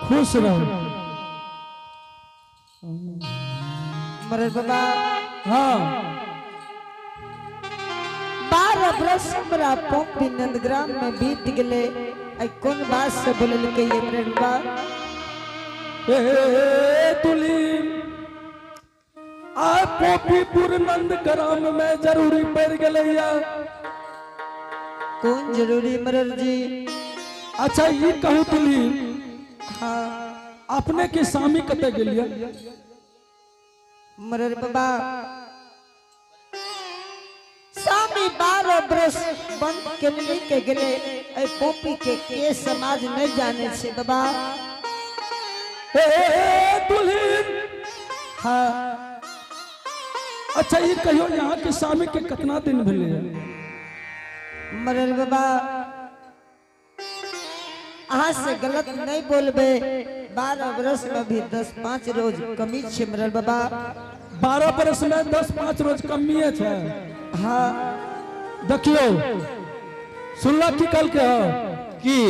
खुश रहू। मरर बाबा। हाँ। 12 बरस हमरा पोपी नंदग्राम में बीत गेले। आई कोन बात से बोललकै ये मरर बाबा? ए दुल्हीन, आय पोपीपुर नंद ग्राम में जरूरी पड़ गेलैया। कौन जरूरी मरर जी? अच्छा ये कहू दुल्हीन। हाँ। अपने के स्वामी कतऽ गेलियै? मरर बाबा, स्वामी 12 बरस बंद केलनी के गेले। ऐ पोपी के समाज नहीं जाने छे बाबा। ए दुल्हीन। हाँ। अच्छा ये कहियो, यहाँ के स्वामी के कितना दिन भेलै? मरर बाबा, अहाँ से गलत नहीं बोलबे, 12 बरस में भी 10-5 रोज कमी छे मरर बाबा। 12 बरस में 10-5 रोज कमी है? हाँ। देखियो, सुनला की कल के हो? की?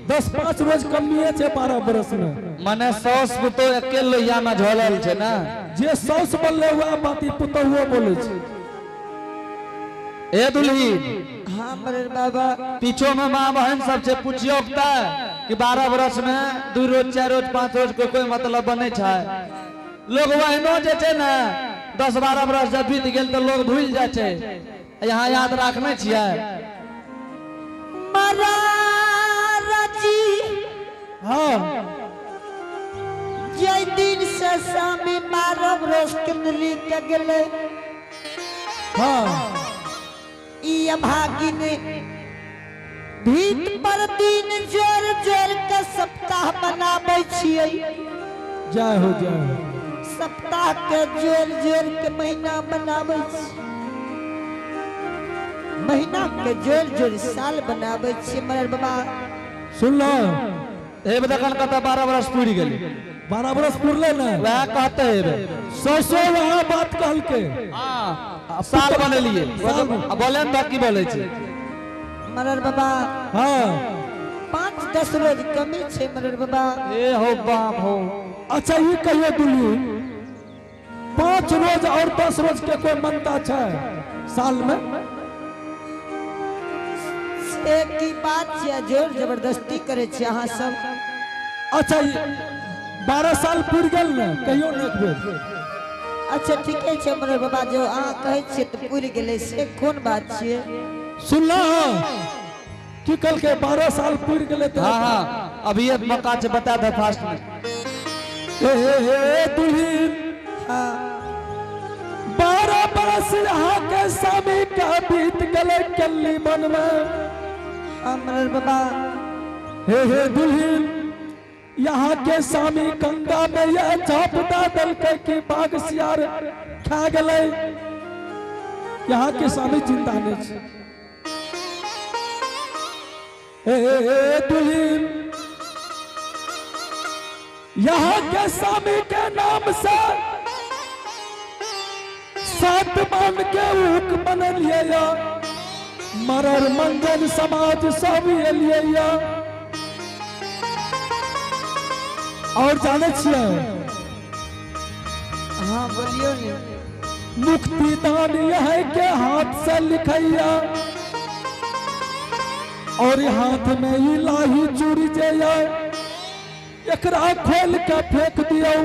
10-5 रोज कमी है 12 बरस में। मने साउस पुतोह एके लोहिया में झोलल छै ना। जे साउस बोलले हुआ बात ई पुतोहुओ बोले छै। ए दुल्हीन। हाँ मरर बाबा। पीछो में माँ बहन सब छै, पूछियो कि 12 बरस में 2 रोज 4 रोज 5 रोज के कोई मतलब बने छै? लोग वहनो जे छै ने 10-12 बरस जब बीत गेल तो लोग भूल जाइ छै। यहाँ याद राखने छियै? मरर जी। हाँ। जय दिन से स्वामी 12 बरस केंद्री के गेले, हाँ। ई अभागिन भीत पर दिन जोर जोर के सप्ताह मनाबै छियै। जय हो, जय हो। सप्ताह के जोर जोर के महीना मनाबै छी, महीना के जोर जोर साल बनाबै छियै मरर बाबा। सुन लो। हे देखन कतऽ 12 बरस पूरि गेलै। 12 बरस पुरले ने? वएह कहते हेबे। सौ सौ वहाँ बात कहलके। हाँ, साल बनेलिए। आ बोले ने की बोले छै? मरर बाबा। हाँ। 5-10 रोज कमी छै मरर बाबा। ए हो बाप हो। अच्छा ये कहियो दुल्ही, 5 रोज और 10 रोज के कोई मनता छै साल में? से की बात छै, जोर जबरदस्ती करे छै अहाँ सब। अच्छा 12 साल पुर गेल ने, कहियो ने एक बेर। अच्छा ठीके छै मरर बाबा, जो अहाँ कहै छियै तऽ पुरि गेलै, से कोन बात छियै? सुनला की कल के 12 साल पुर गेलै तऽ? हाँ हाँ, अभी ये मौका छै, बता दे फास्ट में। हे हे हे दुल्हीन। हाँ। 12 बरस यहाँ के स्वामी का बीत गेलै कल्ली मन में। हाँ मरर बाबा। हे हे दुल्हीन, यहाँ के स्वामी गंगा में यह झाप दा दलकै कि बाघ सियार खा गेलै। यहाँ के स्वामी जिंदा नहीं छै। हे हे हे दुल्हीन, यहाँ के स्वामी के नाम से 7 मान के ऊक बनलिए या, मरर मंजन समाज सब एलिए या। और जाने छियै? हाँ बोलियो ने। मुक्ति दान यह के हाथ से लिखैया और हाथ में इलाही चूड़ी जे एकरा खोल के फेंक दियो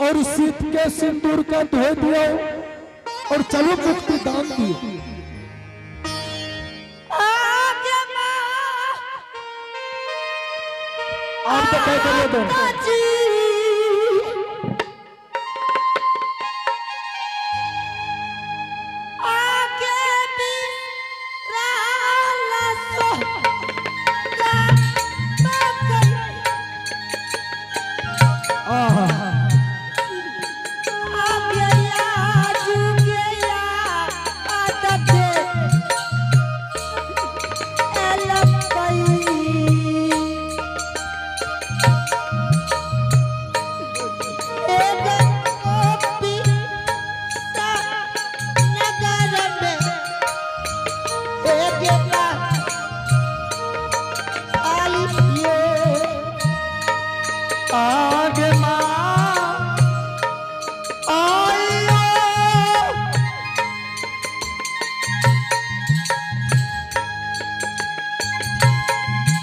और सीत के सिंदूर के धो दियो और चलो मुक्ति दान दियो। आगे माँ। आप तो क्या करिए तो? जी। आगे बिराला सो गा पकड़। आहा। आगे आज गया आदत एलपई। आगे माँ आइयो।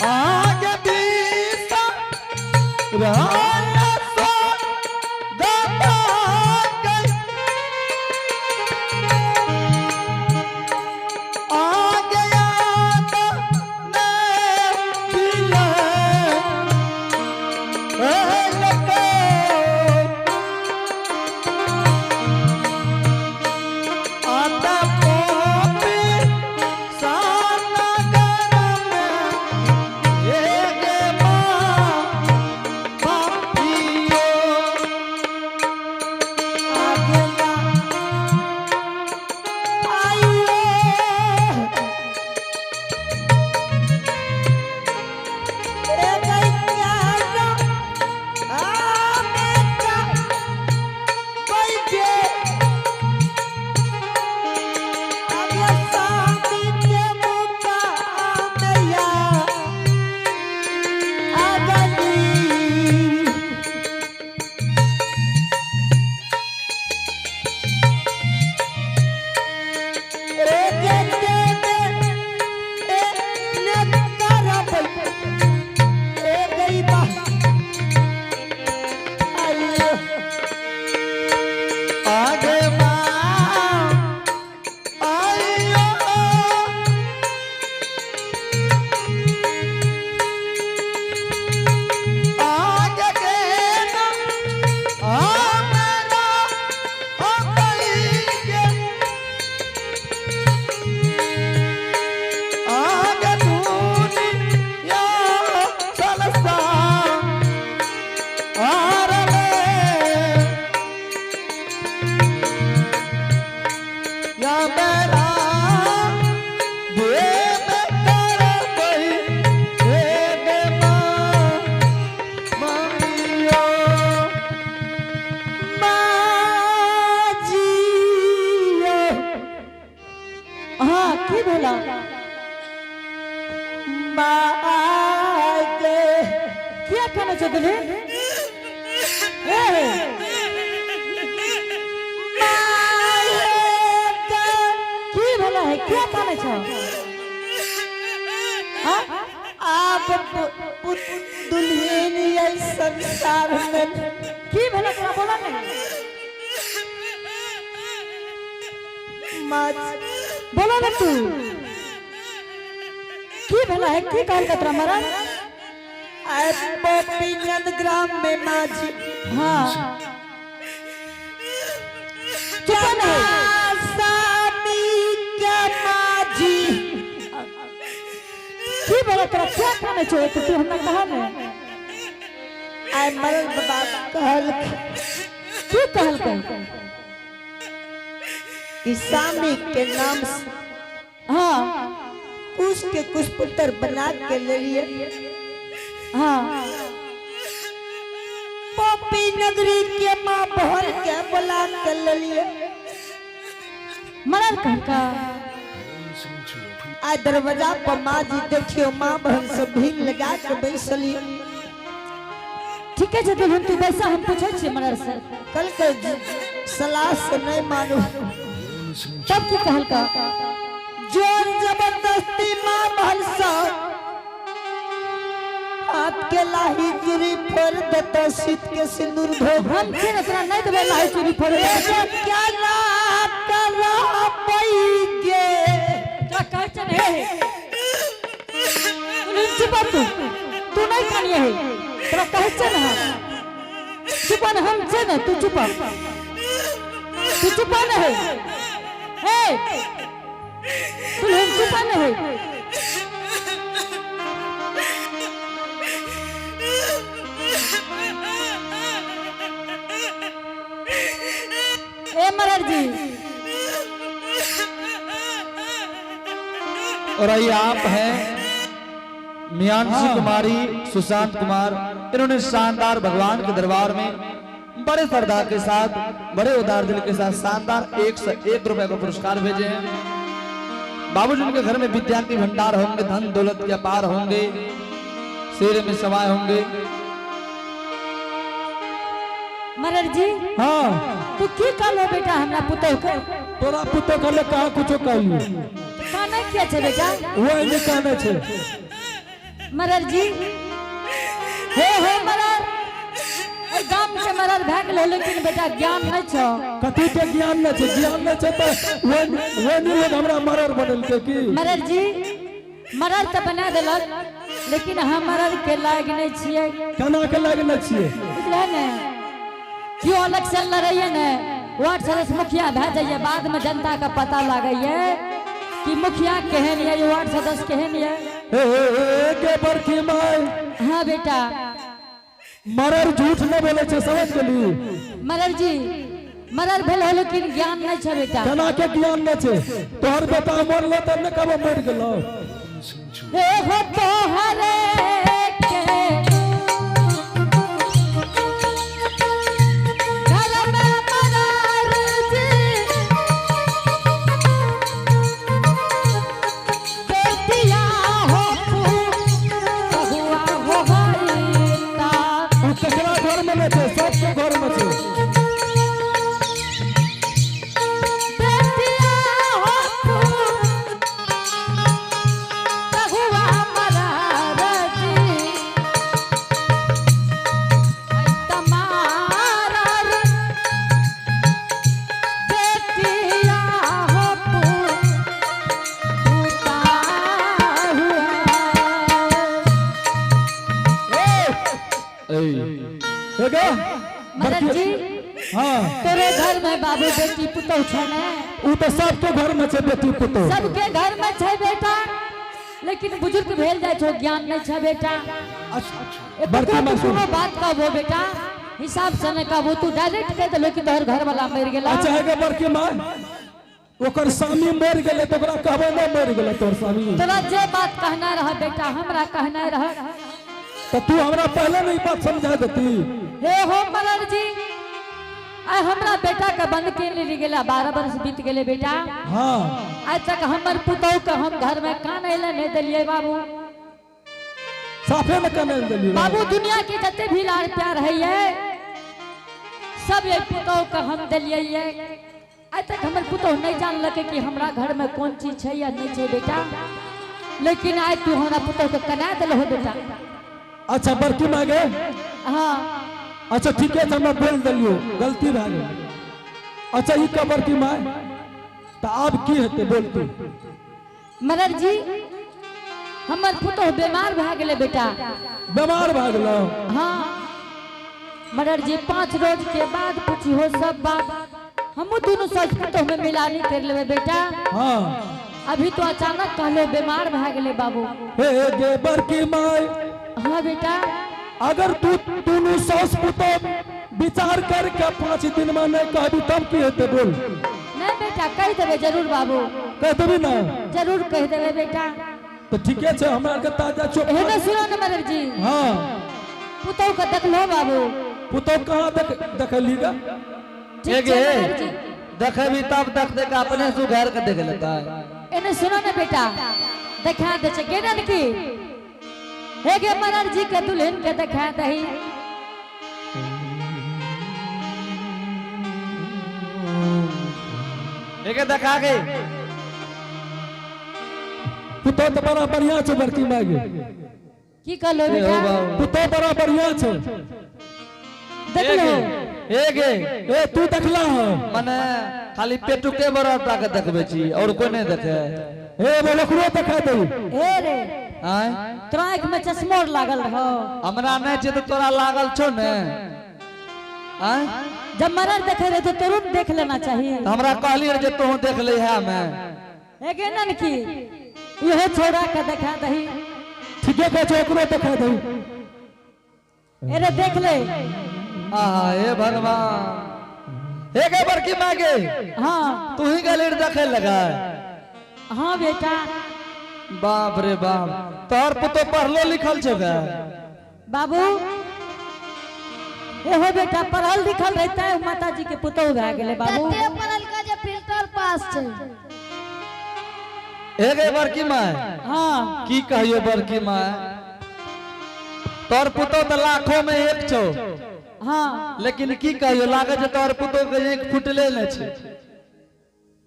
आगे बीसा राना सो दाता गई। आगे आता ने दिले आता पोपी साना गरम एक माँ पापियो। आगे माँ आइयो। ए गैया रो, आ बेटा, बैठे। आगे स्वामी के मुका मैया, आगली। आगे माँ आइयो। आगे के ना आ मेरा ओ के। आगे दुनिया सलसा आर में या मेरा देव कर कोई देव माँ माइयो। हाँ की भेला माँ किया खाना छौ दुल्हन? ए, की भेला है किया खाना छौ? हाँ? आप दुल्हन ये संसार में की भेला तोरा बोला नहीं माँ बोला ना तू की भेला है की कहल का तोरा मरद? आए पॉपी नंद ग्राम में माँ जी। हाँ चुप नहीं। सामी के माँ जी। की भेला तोरा क्या खाना छौ तो तू हमरा कहा नहीं। आए मरल बाबा कहल की कहल का? कि सामी के नाम से हाँ कुछ के कुछ पुत्र बना के ले लिए। हाँ पॉपी नगरी के माँ बहन के बुला के ले लिए। मरद कहल का? आ दरवाजा पर माँ जी देखियो माँ बहन सब भीड़ लगा के बैसली। ठीके छै दुल्हन, तू बैसा, हम पूछै छियै मरद से। कल के सलाह से नहीं मानू। तब की कहल का? जोर जबरदस्ती माँ बहन सब हाथ के लाही चूड़ी फोड़ देतो, शीत के सिंदूर धो। हम छियै ने तोरा नहीं देबै लाही चूड़ी फोड़े। क्या ना करा गे। तोरा कहै छै ने हे दुल्हन चुप तू, तू नहीं कानिए है तोरा कहै छै ने हम चुप ने, हम छै ने, तू चुप, तू चुप ने है हे दुल्हन चुप ने है। ए मरर जी। और ये आप हैं मियांशी कुमारी सुशांत कुमार, इन्होंने शानदार भगवान के दरबार में बड़े सरदार के साथ बड़े उदार दिल के साथ शानदार 101 रुपए का पुरस्कार भेजे हैं। बाबूजी उनके घर में विद्या के भंडार होंगे, धन दौलत के अपार होंगे, शेर में सवाए होंगे। मरर जी, हाँ। तू की कहलो बेटा हमरा पुतोह के? तोरा पुतोह कहले कहाँ कुछो कहली। काने किया छे बेटा? वही नहीं कहने छे। मरर जी, हे हे मरर, ए गाम के मरर भए गेलो, लेकिन बेटा ज्ञान नहीं छो। कथी के ज्ञान नहीं छे? ज्ञान नहीं छे तो वही लोग हमरा मरर बनेलकै की? मरर जी, मरर तो बना देलक, लेकिन हम मरर के लायक नहीं छियै। केना के लायक नहीं छियै? बुझले ने, क्यों इलेक्शन लड़ैये ने वार्ड सदस्य मुखिया भए जाइए, बाद में जनता के पता लागैये कि मुखिया केहन ये, वार्ड सदस्य केहन ये। हे हे हे के बरखी माय। हाँ बेटा। मरर झूठ नहीं बोले छे, समझ गेली? मरर जी, मरर भेल हो लेकिन ज्ञान नहीं छे बेटा। केना के ज्ञान नहीं छे? तोहर बेटा मरलो तब ने कबो मर गेलो। हे हो तोहरे के घर में मरर जी, बेटिया हो हुआ हो हईता। उ केकरा घर में नहीं छे, सबके घर में छे। बेटिया हो हुआ मरर जी, तमारर बेटिया हो पुता हुआ। हे गे मदन जी, हाँ। तोरे घर में बाबू बेटी पुतोह छै ने? उ तो सबके घर में छे बेटी पुतोह। सबके घर में छै बेटा, लेकिन बुजुर्ग भेल जाइ छौ, ज्ञान नहीं छै बेटा। अच्छा, बड़की माँ सुन। कोनो बात कहबो बेटा हिसाब से नहीं कहबो, तू डायरेक्ट कह देलो कि तोहर घर वाला मर गेला। अच्छा हे गे बड़की माँ, ओकर स्वामी मर गेलै तो ओकरा कहबो ना मर गेलै तोहर स्वामी? तोरा जे बात कहना रह बेटा, हमरा कहना रह। तो तू हमरा पहले नहीं बात समझा देती। हे हो मरर जी, आइ हमरा बेटा के बंद के ले गेला, 12 वर्ष बीत गेले बेटा। हाँ। आज तक हमर पुतोह के हम घर में कान अइले नहीं देलिए बाबू। साफे में कान अइले देलिए बाबू। दुनिया के जते भी लाड़ प्यार है ये सब ये पुतोह के हम देलिए ये। आज तक हमर पुतोह नहीं जानलकै कि हमरा घर में कौन चीज छै या नहीं छै बेटा, लेकिन आइ तू हमरा पुतोह के कना देलहो बेटा। अच्छा बड़की माँ गे। हाँ। अच्छा ठीक है, हमरा बोल देलियो, गलती भए गेल। अच्छा ई का बड़की माँ, तो आब की हेतै बोल तू? मदर जी, हमर पुतोह बीमार भए गेलै बेटा। बीमार भए गेलौ? हाँ मदर जी, 5 रोज के बाद पूछियो सब बात, हमू दोनों सच पुतोह में मिलानी कर लेबै बेटा। हाँ। अभी तो अचानक कहलो बीमार भए गेलै बाबू। हे गे बड़की माय। हाँ बेटा। अगर तू दोनों सास पुतोह विचार करके 5 दिन में नहीं कहबी तब की हेतै बोल? नहीं बेटा, कह देबै जरूर बाबू। कह देबी ना? जरूर कह देबै बेटा। तो ठीके छै, हमरा के ताजा चोप। एहने सुनो ने मदर जी। हाँ। पुतोह के देखलो बाबू? पुतोह कहाँ देखली गा? ठीक छै मदर जी। देखेबी तब देख देख अपने सुघार के देख लेता है। एने सुनो ने बेटा, देखा दे छै केना की हे गे मदर जी के दुल्हन के देखा दही। एके देखा गई। पुतोह तो बड़ा बढ़िया छै बड़की माय गे। की कहलो बेटा? पुतोह बड़ा बढ़िया छै। देखलो? एगे। ए तू देखला है? मने खाली पेटू के बड़ा टा के देखबे छी और कोई नहीं देखे। ए बोल ओकरो देखा दे। ए रे। आय? तोरा आँख में चश्मो आर लागल रहो। हमरा नहीं छै तो तोरा लागल छौ ने? आय? जब मरर देखे रहे तो तुरंत देख लेना चाहिए। तो हमरा कहली रे जे तोहू देख ले है मैं। एगे नन की इहो छोड़ा के देखा दही। ठीके कहै छौ, ओकरो देखा दही। अरे देख ले। आहा हे भगवान, हे गे बड़की माँ गे। हाँ। तू ही गेली रे देखे लगा। हाँ बेटा। बाप रे बाप, तोहर पुतोह पढ़लो लिखल छौ गे? बाबू एहो बेटा पढ़ल लिखल रहता है, माता जी के पुतोह भए गेलै बाबू। कते पढ़ल का जे फिल्टर पास छै। हे गे बड़की माँ। हाँ। की कहियो बड़की माँ, तोहर पुतोह तो लाखों में एक छौ। हाँ। लेकिन की कहियो, लागे छै तोहर पुतोह के आँखि फुटले नहि छै।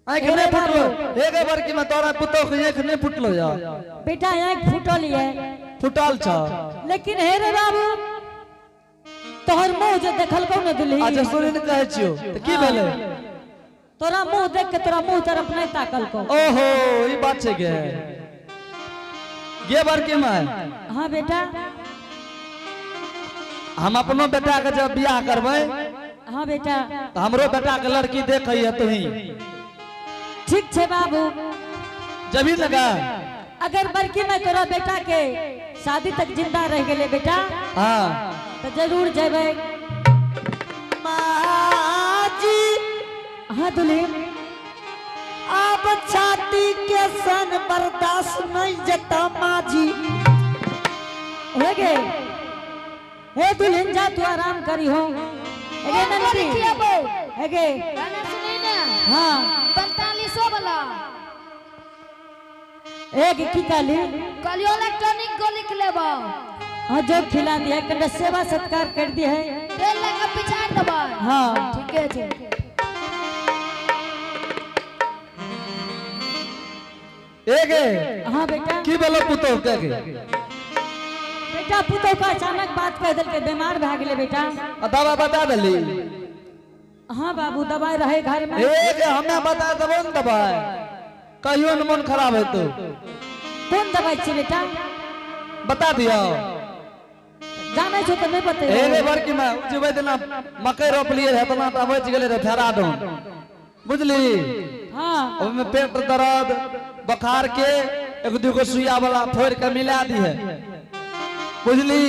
आँखि नहि फुटलो हे गे बड़की माय, तोरा पुतोह के आँखि नहि फुटलो या? बेटा आँखि फुटल ये। फुटल छ। लेकिन हे रे बाबू, तोहर मुंह जे देखलकौ ने दुल्ही। अच्छा सुनी ने कहै छियौ तऽ की भेलै? तोरा मुंह देख के तोरा मुंह तरफ नहीं ताकलकौ। ओहो, ई बात छै गे। गे बड़की माय। हाँ बेटा। हम अपनो बेटा के जब बियाह करबै, हाँ बेटा, तऽ हमरो बेटा के लड़की देखैया तुही। ठीक छै बाबू। जबी लगा। अगर बड़की में तोरा बेटा के शादी तक जिंदा रह गेले बेटा, हाँ, तो जरूर जेबै। माँ जी। हाँ दुल्ही। अब छाती के सन बर्दाश्त नहीं जता माँ जी। हे गे, हे दुल्हन, जा तू आराम करी हो। हे गे ननदी, हे गे। गाना सुनी ने? हाँ। 45 वाला। एक की कहली? कहलियो इलेक्ट्रॉनिक गोली खिलेबो। हाँ, जो खिला दिया, कने सेवा सत्कार कर दी है। तेल लगा पिछाड़ देबो। हाँ। ठीके छै। ए गे। हाँ बेटा। की भेलो पुतोह के गे? बेटा, पुतोह का अचानक बात कह देलकै, बीमार भए गेलै बेटा। आ दवा बता देली? हाँ बाबू, दवाई रहे घर में। ए गे, हमें बता देबो ने दवाई, कहियो न मन खराब हेतौ। कोन दवाई छै बेटा? बता दियो। जानै छौ तऽ नहि ए रे बतेबै। बड़की माय, जेबै दिना मकई रोपलियै रहे, तना तऽ बचि गेलै रहे फेराडोन, बुझली? हाँ। ओहिमे पेट दर्द बुखार के एक दूगो सुइया वाला फोड़ के मिला दी है, बुझली?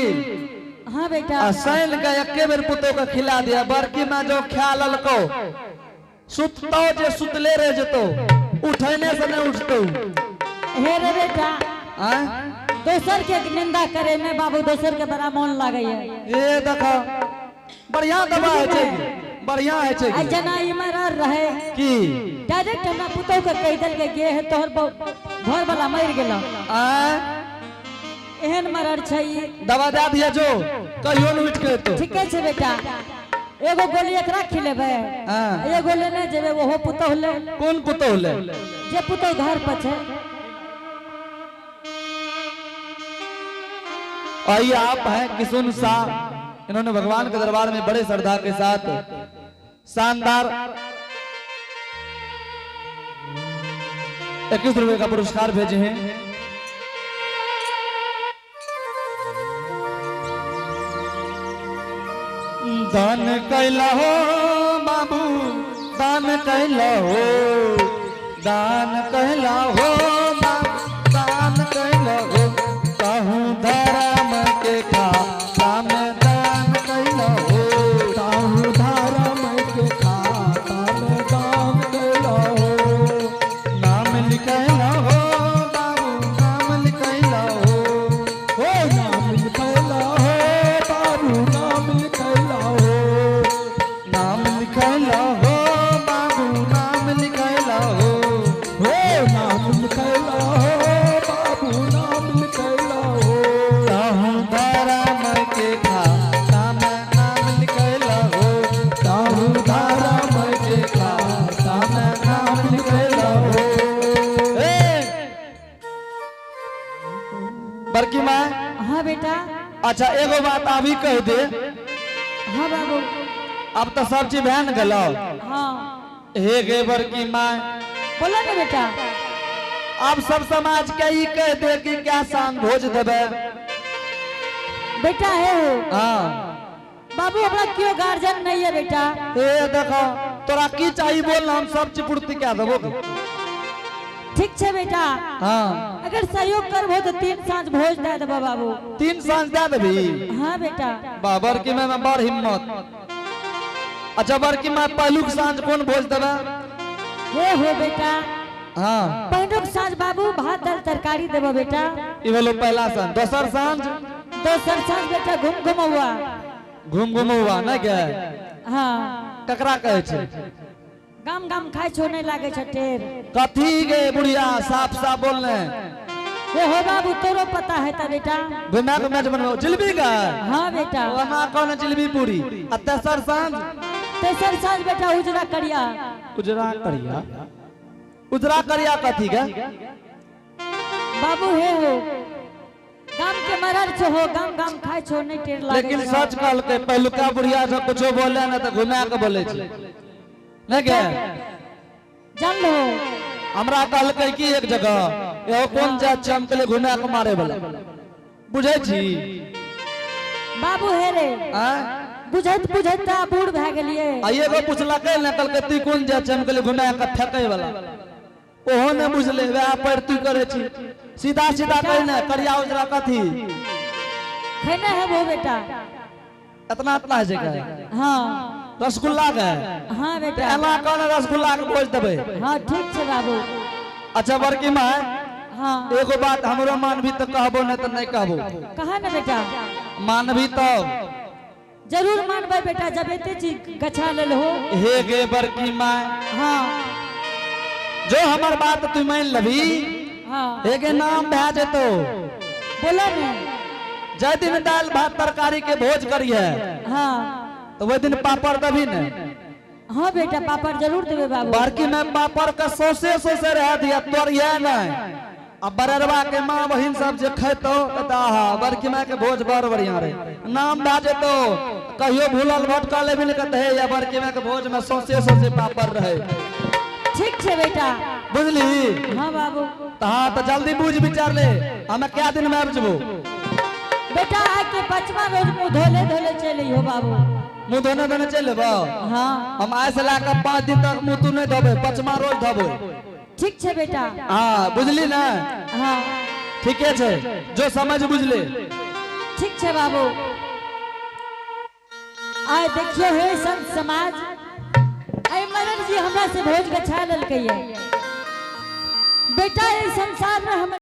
हाँ बेटा। आ सैन के एके बेर पुतोह के खिला दिया। बड़की माय, जो खा ललको, सुततो जे सुतले रह जेतो, उठने से नहीं उठतो। हे रे बेटा, आय? दोसर के निंदा करे में बाबू दोसर के बड़ा मन लागे है। ए देखो, बढ़िया दवा है छै, बढ़िया है छै। आ जना इमर रहे की? डायरेक्ट हमरा पुतोह के कहि देलकै, गे हे, तोहर घर वाला मरि गेलो। आय? एहन मरर छै ई। दवा दे दिया, जो कहियो न उठ के तो। ठीके छै बेटा, एगो गोली एकरा खिलेबै, एगो लेने जेबै ओहो पुतोह ले। कोन पुतोह ले? जे पुतोह घर पर छै। आइए, आप हैं किशुन शाह, इन्होंने भगवान के दरबार में बड़े श्रद्धा के साथ शानदार 21 रुपए का पुरस्कार भेजे हैं। दान कैला हो बाबू, दान कैला हो, दान कैला हो बाबू, दान कैला हो, कहूँ धर्म के खाता में दान कैला हो। ताहू धर्म के खाता में दान कैला हो। नाम लिखैला हो बाबू, नाम लिखैला हो। हो नाम लिखैला हो बाबू, नाम लिखैला हो। नाम लिखैला हो बाबू, नाम लिखैला हो। हो नाम लिखैला हो बाबू, नाम लिखैला हो। कहूँ धर्म के खाता में नाम लिखैला हो। ताहू धर्म के खाता में नाम लिखैला हो। ए बड़की माँ। हाँ बेटा। अच्छा, एगो बात अभी कह दे। हाँ बाबू। अब तो सब चीज भैन गेलो। हाँ। हे गे बड़की माँ। बोलो ना बेटा। अब सब समाज के ई कह दे कि क्या शान भोज देबे। बेटा है हो। हाँ। बाबू, हमरा क्यों गार्जियन नहीं है बेटा। ए देखो, तोरा की चाहिए बोल, हम सब चीज पूर्ति कह देबो। ठीक छै बेटा। हाँ। अगर सहयोग करबो तो 3 साँझ भोज दे देबो बाबू। 3 साँझ दे देबी? हाँ बेटा। वाह, बड़की माँ में बड़ हिम्मत। अच्छा बड़की माँ, पहलुक साँझ कोन भोज देबे? हे हो बेटा। हाँ। पहिलुक साँझ बाबू भात दाल तरकारी देबो बेटा। ई भेलो पहला साँझ, दोसर साँझ? दोसर साँझ बेटा घूम घुमौआ। घूम घुमौआ नहि के? हाँ। ककरा कहै छै? गाम गाम खाइ छो, नहीं लागे छै टेर। कथी गे बुढ़िया, साफ साफ बोलने। ए हो बाबू तोरो पता है ता बेटा। घुमा के मैच बनबो जिलेबी का। हाँ बेटा। वहाँ कौन जिलेबी पूरी आ तेसर साँझ? तेसर साँझ बेटा उजरा करिया। उजरा करिया? उजरा करिया कथी के? बाबू हे हो गाम के मरर छो हो गाम गाम खाय छो नहीं टेर लागे। लेकिन सच कहलकै पहिलुका बुढ़िया सब कुछो बोले ना तऽ घुमा के बोले छै नहीं के? जान लो। हमरा कहलकै कि एक जगह एहो कोन जात छै, हम कहलियै घुमा के मारे वाला बुझै छी। बाबू हे रे आँय? बुझैत बुझैत तऽ बूढ़ भए गेलियै। आ एगो पुछलकै ने कहलकै तू कोन जात छै, हम कहलियै घुमा के फेकै वाला। ओहो ने बुझले वएह पर तू करै छी सीधा सीधा कहि ने करिया उजरा कथी खैने है वो बेटा। इतना इतना होइ छै के? हाँ। रसगुल्ला के? हाँ बेटा। एना कहने रसगुल्ला के भोज देबै। हाँ ठीक छै बाबू। अच्छा बड़की माय। हाँ। एगो बात हमरो मानबी तऽ कहबो नहीं तऽ नहीं कहबो। कहा ना बेटा? मानबी तब। जरूर मानबै बेटा जब एते चीज गछा लेल हो। हे गे बड़की माय। हाँ। जो हमर बात तू मान लेबी। हाँ। हे गे नाम भए जेतो। बोलो ने। जाहि दिन दालि भात तरकारी के भोज करिहे। हाँ। तो वही दिन पापड़ देबी ने। हाँ बेटा पापड़ जरूर देबे बाबू। बड़की में पापड़ के सौसे सौसे रह दिया तोड़िए नहीं। आ बररवा के माँ बहिन सब जे खेतो तऽ आहा बड़की माय के भोज बड़ बढ़िया रहे नाम भए जेतो। कहियो भूलल भटकल लेबी ने कहते हे या बड़की माय के भोज में सौसे सौसे पापड़ रहे। ठीक छै बेटा। बुझली? हाँ बाबू। तऽ हाँ तऽ जल्दी बुझ विचार ले हमें क्या दिन में आबि जेबो। बेटा आइ के पांचवा रोज मुँह धोले धोले चलि अइहो बाबू। मुँह धोने धोने चलि अयबो? हाँ। हम आइ से लए कऽ 5 दिन तक मुँह तू नहीं धोबे पांचवा रोज धोबे। ठीक छै बेटा। हाँ बुझली ना? हाँ। ठीके छै जो समझ बुझले। ठीक छै बाबू। आइ देखियो हे संत समाज आइ मरर जी हमरा से भोज गछा लेलकै बेटा। एहि संसार में हम